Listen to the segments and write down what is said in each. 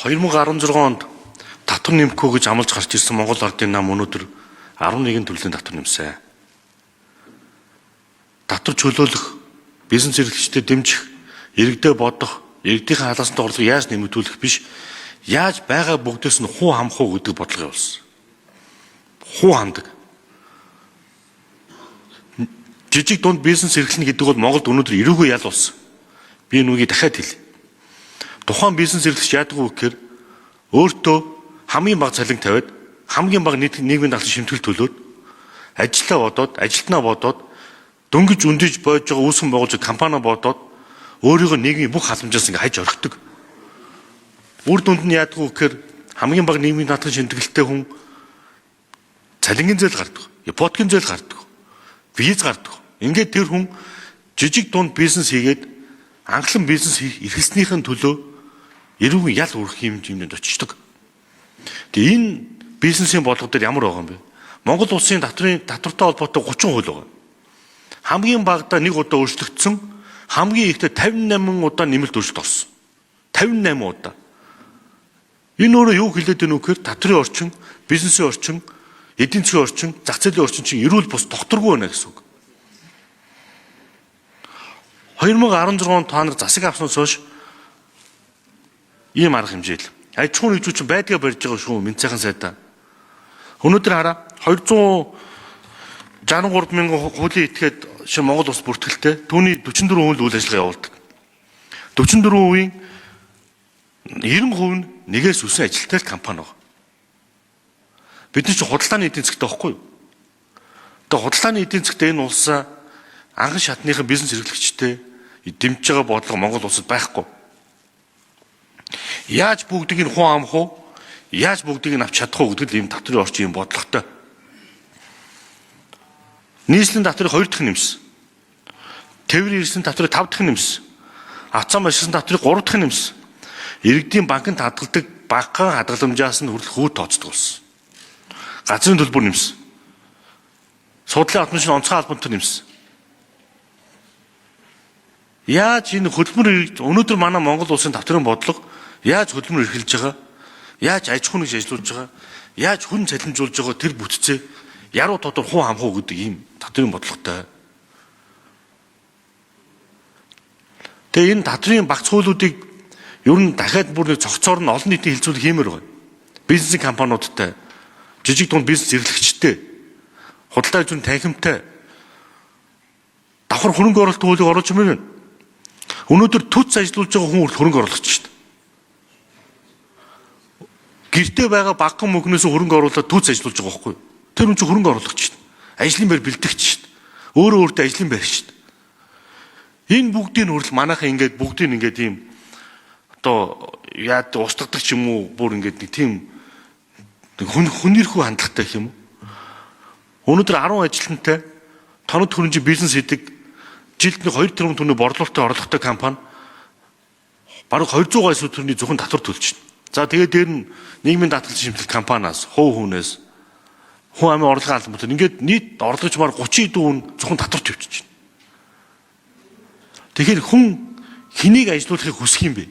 2016 онд татвар нэмэхгүй гэж амлаж гарч ирсэн Монгол Ардын нам өнөөдөр 11 төрлийн татвар нэмсэн. Татвар чөлөөлөх, бизнес эрхлэгчдэд дэмжих, иргэдээ бодох, иргэдийнхээ халаасанд орлого яаж нэмэгдүүлэх биш, яаж байгаа бүгдээс нь хуу хамах уу гэдэг бодлого явуулсан. Хуу хамдаг. Жижиг дунд бизнес эрхлэнэ гэдэг бол Монголд өнөөдөр эрүүгүй ял болсон. Би нүгийг дахиад хэлье. Тухайн бизнес эрхлэгч яадаг вэ гэхээр өөртөө хамгийн бага цалин тавиад, хамгийн бага нийгмийн даалгаврын шимтгэл төлөөд, ажилдаа бодоод, ажилтнаа бодоод, дөнгөж өндөж бойж байгаа үүсгэн байгуулж компани бодоод өөрийгөө нийгмийн бүх халамжаас ингээ хайж орхидог. Үр дүнд нь яадаг вэ гэхээр хамгийн бага нийгмийн даатгалын шимтгэлтэй хүн цалингийн зээл гардаг, ипотекийн зээл гардаг, виз гардаг. Ингээд тэр хүн жижиг дунд бизнес хийгээд анхлан бизнес эрхэлснийхэн төлөө эрүүгийн ял үрэх хэмжээнд очдог. Тэгээ энэ бизнесийн бодлого дээр ямар байгаа юм бэ? Монгол улсын татвартай холбоотой 30 хууль байгаа. Хамгийн багадаа нэг удаа өөрчлөгдсөн, хамгийн ихдээ 58 удаа нэмэлт өөрчлөлт орсон. 58 удаа. Энэ өөрөө юу хэлээд байна вэ гэхээр татврын орчин, бизнесийн орчин, эдийн засгийн орчин, зах зээлийн орчин чинь эрүүл бус тогтворгүй байна гэсэн үг. 2016 онд та нар засаг авснаас хойш ийм арга хэмжээ л. Аж ахуйн нэгжүүд чинь байдгаа барьж байгаа шүү, мэнд сайхан сайдаа. Өнөөдөр хараа 263 мянган хуулийн этгээд шинэ Монгол улс бүртгэлтэй. Түүний 44% л үйл ажиллагаа явуулдаг. 44%-ийн 90% нь нэгээс өсөн ажилттай компани байгаа. Бид нар чинь худалдааны эдийн засгт байхгүй юу? Тэгээ худалдааны эдийн засгт энэ улсаа анхан шатныхан бизнес эрхлэгчтэй дэмжиж байгаа бодлого Монгол улсад байхгүй. Яаж бүгдийг нь хуу амах уу? Яаж бүгдийг нь авч чадах уу гэдэг л ийм татврын орчин юм бодлоготой. Нийслэлийн татврыг 2 дахь нэмсэн. Тээврийн хэрэгслийн татврыг 5 дахь нэмсэн. Авцаан машин татврыг 3 дахь нэмсэн. Иргэдийн банкнд хадгалдаг багахан хадгаламжаас нь хүртэл хүү тооцдог болсон. Газрын төлбөр нэмсэн. Судлалын албан онцгой албан төр нэмсэн. Яаж энэ хөдөлмөр өнөөдөр манай Монгол улсын татврын бодлого яаж хөдөлмөр эрхэлж байгаа, яаж аж ахуй нэгж ажиллуулж байгаа, яаж хүн цалинжуулж байгаа тэр бүтцээ яруу тодор хуу хамах уу гэдэг ийм татврын бодлоготой. Тэгээ энэ татврын багц хуулиудыг ер нь дахиад бүр нэг цогцоор нь олон нийтийн хилцүүлэг хиймээр байна. Бизнесийн компаниудтай, жижиг дунд бизнес эрхлэгчтэй, худалдаа зүйн танхимтай давхар хөрөнгө оруулалт хуулийг оруулж мөр байна. Өнөөдөр төц ажиллуулж байгаа хүн хүртэл хөрөнгө оруулагч шүү дээ. Гэртээ байгаа багахан мөнгнөөс хөрөнгө оруулаад төц ажиллуулж байгаа байхгүй юу? Тэр хүн чинь хөрөнгө оруулагч шүү дээ. Ажлын байр бэлтгэгч шүү дээ. Өөрөө өөртөө ажлын байр шүү дээ. Энэ бүгдийг хүртэл манайхан ингээд бүгдийг ингээд ийм одоо яад устгадаг ч юм уу бүр ингээд нэг тийм хүнийрхүү хандлагатай гэх юм уу? Өнөөдөр 10 ажилтнтай тоног хөрөнгөний бизнес хийдэг жилд нэг 2 тэрбум төгрөгийн борлуулалтын орлоготой компани бараг 200 гаруй төгрөгийн зөвхөн татвар төлж байна. За тэгээд дээр нь нийгмийн даатгалын шимтгэл компаниас, хувь хүнээс, хүн амын орлогын албан төр ингээд нийт орлогч мар 30 хэдэн хүн зөвхөн татвар төвчж байна. Тэгэхээр хүн хэнийг ажилуулахыг хүсэх юм бэ?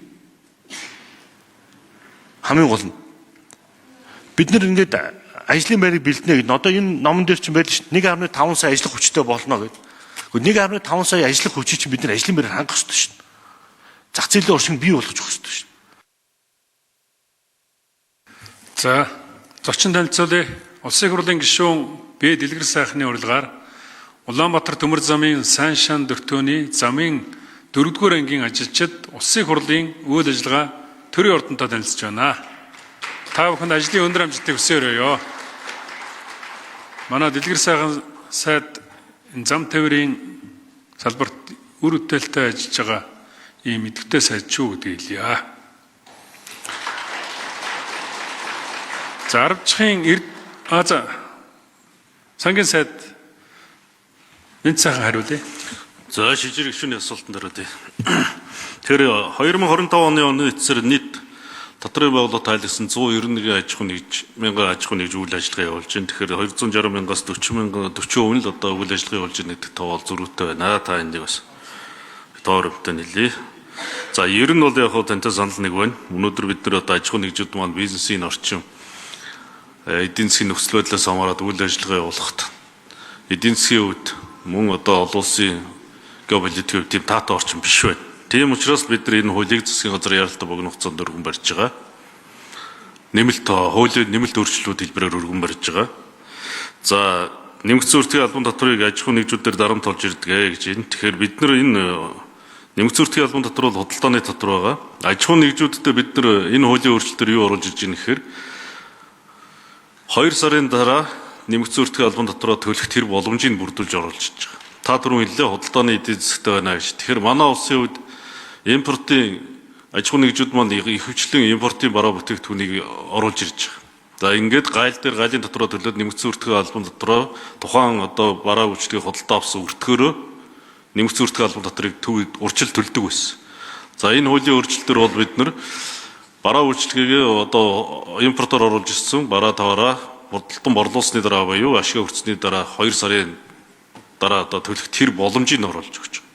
Хамгийн гол нь бид нар ингээд ажлын байрыг бэлдэнэ гэдэг. Одоо энэ номон дээр чинь байдаг шүү дээ. 1.5 сая ажиллах хүчтэй болно гэдэг. 1.5 сая ажиллах хүчийг чинь бид нар ажлын байраар хангах ёстой шүү дээ. Зах зээлийн орчин бий болгож өгөх ёстой шүү дээ. За, зочин танилцуулъя. Улсын хурлын гишүүн Б. Дэлгэр сайхны урилгаар Улаанбаатар төмөр замын Сайншан дөртөөний замын 4-р ангийн ажилчид Улсын хурлын үйл ажиллагаа төрийн ордонтой танилцж байна. Та бүхэнд ажлын өндөр амжилтыг хүсье өрөөё. Манай Дэлгэр сайхан сайд энэ зам тээврийн салбарт үр бүтээлтэй ажиллаж байгаа ийм идэвхтэй сайд шүү гэдгийг хэлье. За 10-ын за сангийн сайд энд сайхан хариулъя. За шижир гишүүний асуултанд хариулъя. Тэгэхээр 2025 оны эцсээр нийт татврын байгууллага тайлгсан 191 аж ахуйн нэгж мянган аж ахуйн нэгж үйл ажиллагаа явуулж байна. Тэгэхээр 260 мянгаас 40 мянган 40% нь л одоо үйл ажиллагаа явуулж байна гэдэг тоо бол зөрүүтэй байна. Та энийг бас тоо өрөвтэй нэлээ. За, ер нь бол яг хөө тантай санал нэг байна. Өнөөдөр бид нар одоо аж ахуйн нэгжүүд маань бизнесийн орчин, эдийн засгийн нөхцөл байдлаас хамаарат үйл ажиллагаа явуулахад эдийн засгийн хувьд мөн одоо олон улсын геополитикийн хувьд тийм таатай орчин биш байна. Тийм учраас бид нар энэ хуулийг засгийн газар яралтай богино хугацаанд өргөн барьж байгаа. Нэмэлт хуулийн нэмэлт өөрчлөлүүд хэлбэрээр өргөн барьж байгаа. За, нэмэгдсэн өртгийн албан татварыг аж ахуйн нэгжүүдээр дарамт олж ирдэг гэж байна. Тэгэхээр бид нар энэ нэмэгдсэн өртгийн албан татвар бол худалдааны татвар байгаа. Аж ахуйн нэгжүүддээ бид нар энэ хуулийн өөрчлөлтөөр юу оруулж ирж байна гэхээр 2 сарын дараа нэмэгдсэн өртгийн албан татвараа төлөх тэр боломжийг бүрдүүлж оруулж ирж байгаа. Та түрүүн хэллээ, худалдааны эдийн засагтай байна гэж. Тэгэхээр манай улсын хувьд импортын аж ахуйн нэгжүүд маань ихэвчлэн импортын бараа бүтээгдэхүүнийг оруулж ирж байгаа. За, ингээд гайл дээр гайлын татвараа төлөөд нэмэгдсэн өртгийн албан татвараа тухайн одоо бараа үйлчилгээг худалдаа авсан өртгөөрөө нэмэгдсэн өртгийн албан татварыг төв урьдчил төлдөг байсан. За, энэ хуулийн өөрчлөлтөөр бол бид нар бараа үйлчилгээгээ одоо импортоор оруулж ирсэн бараа таваараа худалдан борлуулсны дараа буюу ашиг хүртсэний дараа 2 сарын дараа одоо төлөх тэр боломжийг оруулж өгч байгаа.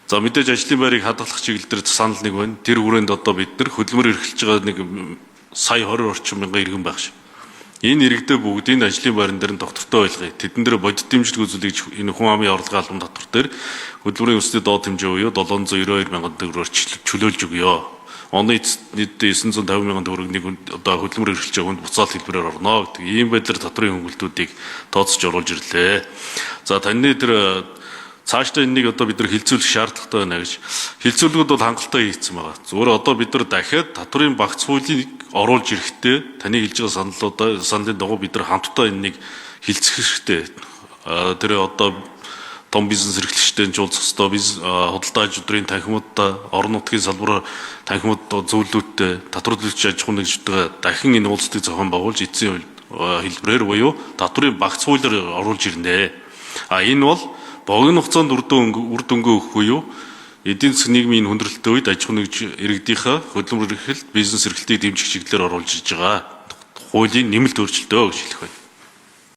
За, мэдээж ажлын байрыг хадгалах чиглэл дээр санал нэг байна. Тэр хүрээнд одоо бид нар хөдөлмөр эрхэлж байгаа нэг сая 20 орчим мянган иргэн байх шиг. Энэ иргэдээ бүгдийн ажлын байран дээр нь тогтвортой байлгая. Тэдэн дээр бодит дэмжлэг үзүүлэх энэ хүн амын орлогын албан татвар дээр хөдөлмөрийн өсөлтийн доод хэмжээ буюу 792 мянган төгрөгөөр чөлөөлж өгье. Оны эцэст нийтдээ 950 мянган төгрөг нэг одоо хөдөлмөр эрхэлж байгаа хүнд буцаалт хэлбэрээр орно гэдэг ийм байдлаар татварын хөнгөлтүүдийг тооцож оруулж ирлээ. За, таны тэр цаашдаа энэнийг одоо бид нар хилцүүлэх шаардлагатай байна гэж, хилцүүлгүүд бол хангалттай хийцэн байгаа. Зүгээр одоо бид нар дахиад татварын багц хуулийг оруулж ирэхдээ таны хэлж байгаа саналуудаа саналын дагуу бид нар хамтдаа энэнийг хилцэх хэрэгтэй. Тэр одоо том бизнес эрхлэгчтэй нь уулзах ёстой, бизнес худалдаа аж ахуйн танхимуудтай, орон нутгийн салбараар танхимууд зөвлөлттэй, татвар төлөгч аж ахуйн нэгжүүдтэйгээ дахин энэ уулзалтыг зохион байгуулж эцсийн хэлбэрээр буюу татварын багц хуулиар оруулж ирнэ. А энэ бол богино хугацаанд үр дүнгээ өгөх буюу эдийн засгийн нийгмийн хүндрэлтэй үед аж ахуйн нэгж иргэдийнхээ хөдөлмөр эрхлэлт, бизнес эрхлэлтийг дэмжих чиглэлээр оруулж ирж байгаа хуулийн нэмэлт өөрчлөлтөө гэж хэлэх байна.